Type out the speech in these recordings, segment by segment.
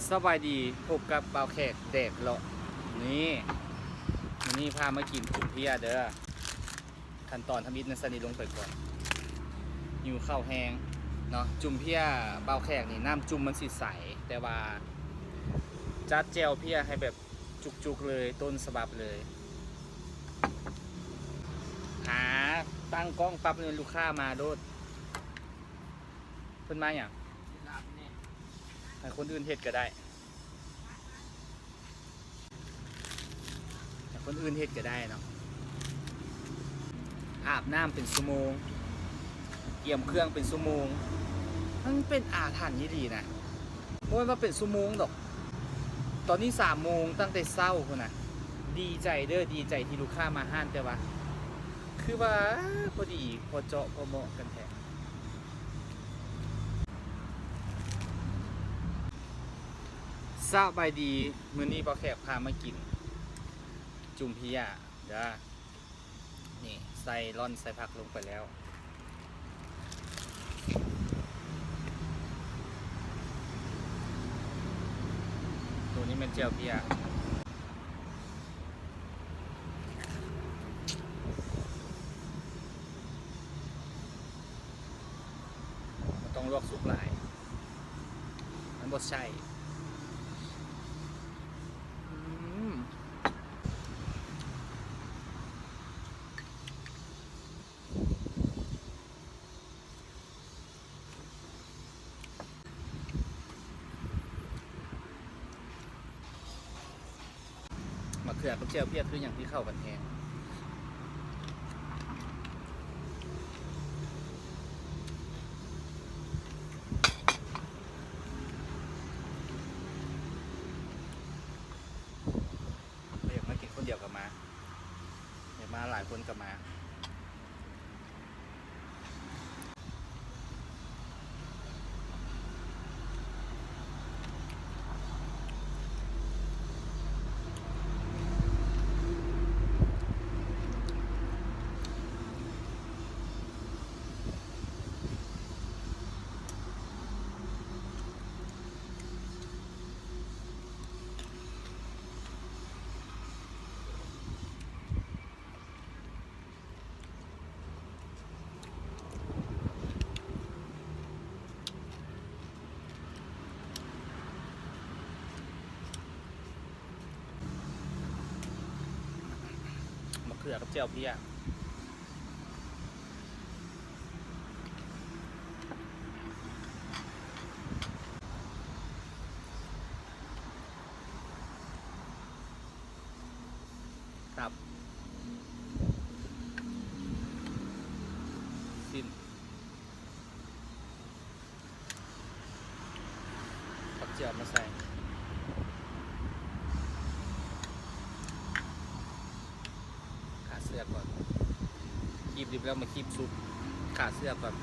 ສະບາຍດີ ພົບກັບບ່າວແຂກແດກເລາະ. ນີ້ ມື້ນີ້ພາມາກິນຈຸ່ມເພຍເດີ. ຂັ້ນຕອນທຳອິດນະ ໃສ່ນີ້ລົງໄປກ່ອນ. ຫິວເຂົ້າແຮງເນາະ. ຈຸ່ມເພຍບ່າວແຂກນີ້ ນ້ຳຈຸ່ມມັນຊິໃສ ແຕ່ວ່າຈັດແຈ່ວເພຍໃຫ້ແບບຈຸກໆເລີຍ ຕົ້ນສະບັບເລີຍ. ຫາຕັ້ງກ້ອງປັບເລີຍ ລູກຄ້າມາໂລດ. ເພິ່ນມາຫຍັງ? ໃຫ້ຄົນອື່ນເຮັດກໍໄດ້. ໃຫ້ຄົນອື່ນເຮັດກໍໄດ້ເນາະ. ອາບນ້ຳເປັນຊົ່ວໂມງ, ກຽມເຄື່ອງເປັນຊົ່ວໂມງ, ມັນເປັນອາຖັນອີ່ຫຼີນະ. ບໍ່ແມ່ນວ່າເປັນຊົ່ວໂມງດອກ, ຕອນນີ້ສາມໂມງ ຕັ້ງແຕ່ເຊົ້າພຸ້ນນະ. ດີໃຈເດີ, ດີໃຈທີ່ລູກຄ້າມາຮ້ານ, ແຕ່ວ່າຄືວ່າພໍດີ ພໍເຈາະ ພໍເໝາະກັນແທ້. ສະບາຍດີ, ມື້ນີ້ບ່າວແຂກພາມາກິນຈຸ່ມເພຍເດີ. ນີ້ ໃສ່ລ່ອນໃສ່ຜັກລົງໄປແລ້ວ. ໂຕນີ້ແມ່ນແຈ່ວເພຍ. ບໍ່ຕ້ອງລວກສຸກຫຼາຍ, ມັນບໍ່ໃຊ້. ອືມ. ໝາກເຂືອກັບແຈ່ວພຽກຄືຫຍັງທີ່ເຂົ້າກັນແຮງ. ບໍ່ຢາກມາກິນຄົນດຽວກໍມາ, ຢາກມາຫຼາຍຄົນກໍມາ. ມະເຂືອກັບແຈ່ວເພຍ. ຕັບ ຊີ້ນ ຜັກຈຽວມາໃສ່. ຂາເສືອກກ່ອນ. ຄີບດິບແລ້ວມາຄີບສຸກ. ຂາເສືອກກ່ອນ.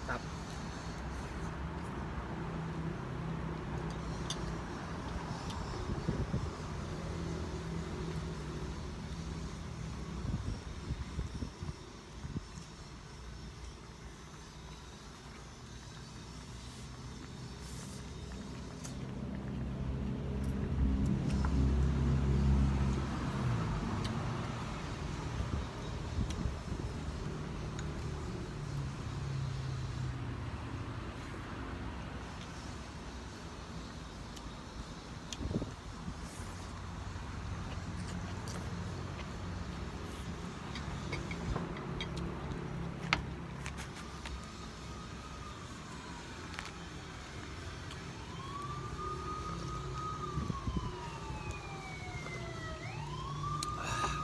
ຕັບ.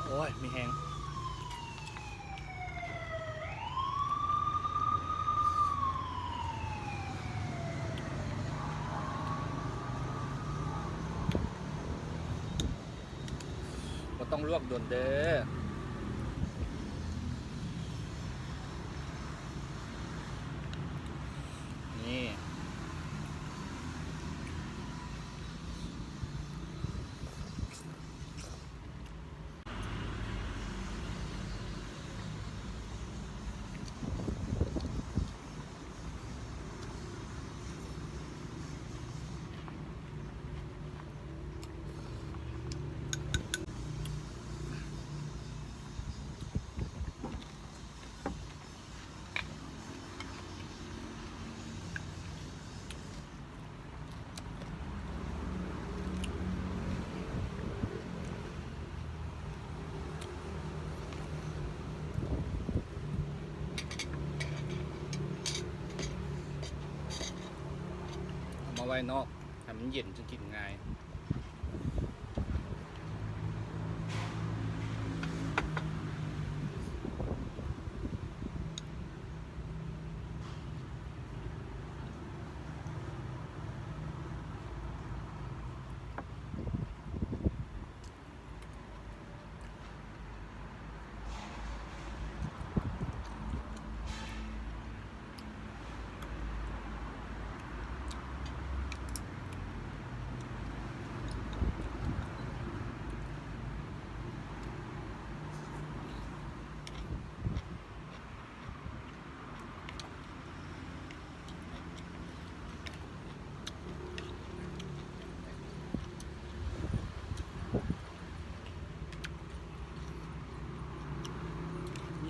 ໂອ້ຍ ມີແຮງ. ເ ຕ້ອງລວກດົນເດີ ນີ້. ເອົາມາໄວ້ນອກ ໃຫ້ມັນເຢັນຈຶ່ງກິນງ່າຍ.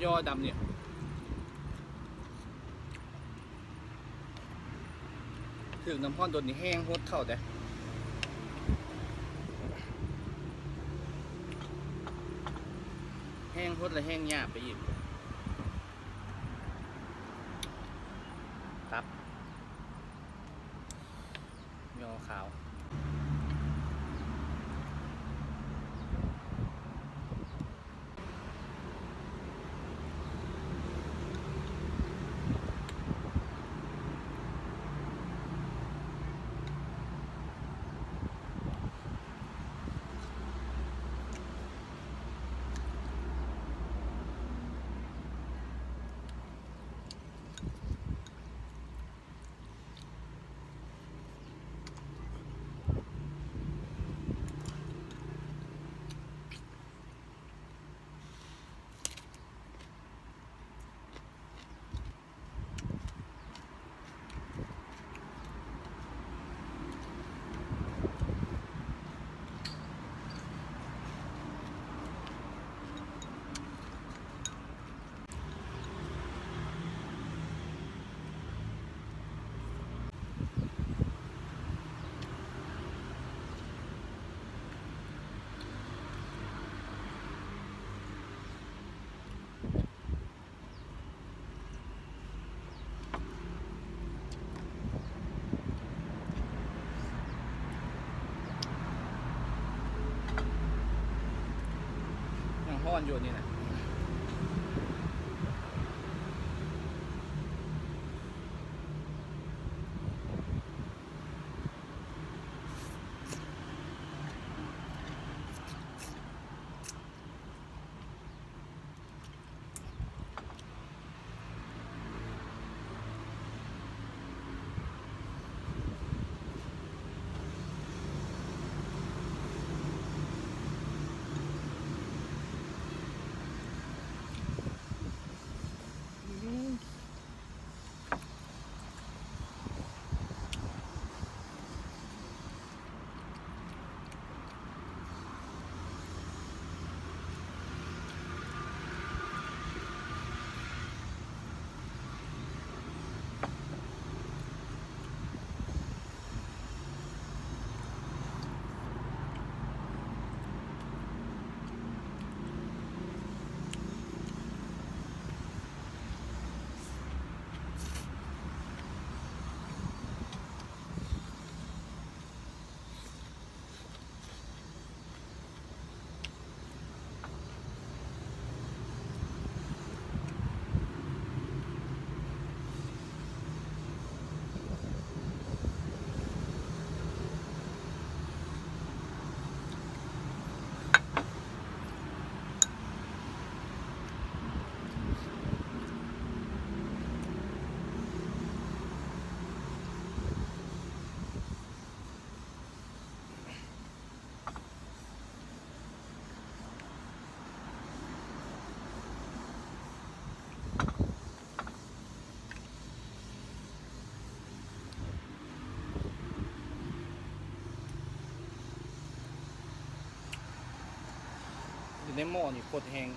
ຍໍ່ດຳນີ້ ຖືກນ້ຳຮ້ອນໂດນນີ້ແຫ້ງຫົດເຂົ້າເດ້ ແຫ້ງຫົດແລ້ວແຫ້ງຫຍາບໄປອີກ. ຕັບ ຍໍ່ຂາວ. ຍັງຮ້ອນຢູ່ນີ້ນະ. ເ ຢູ່ໃນໝໍ້ນີ້ໂຄດແຮງ.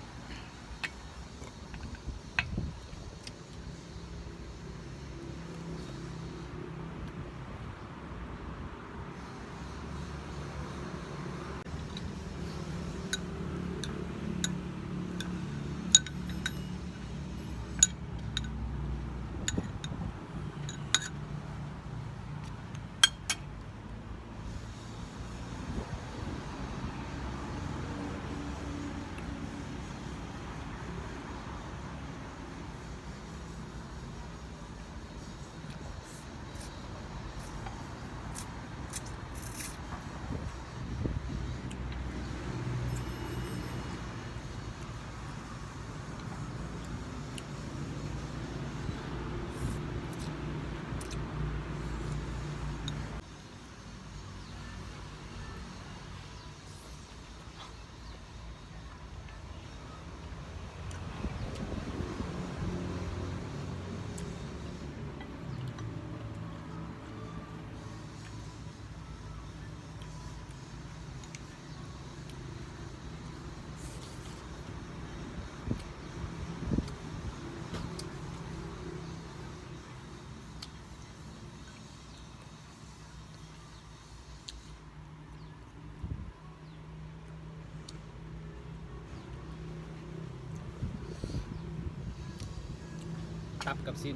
ຕັບກັບຊີ້ນ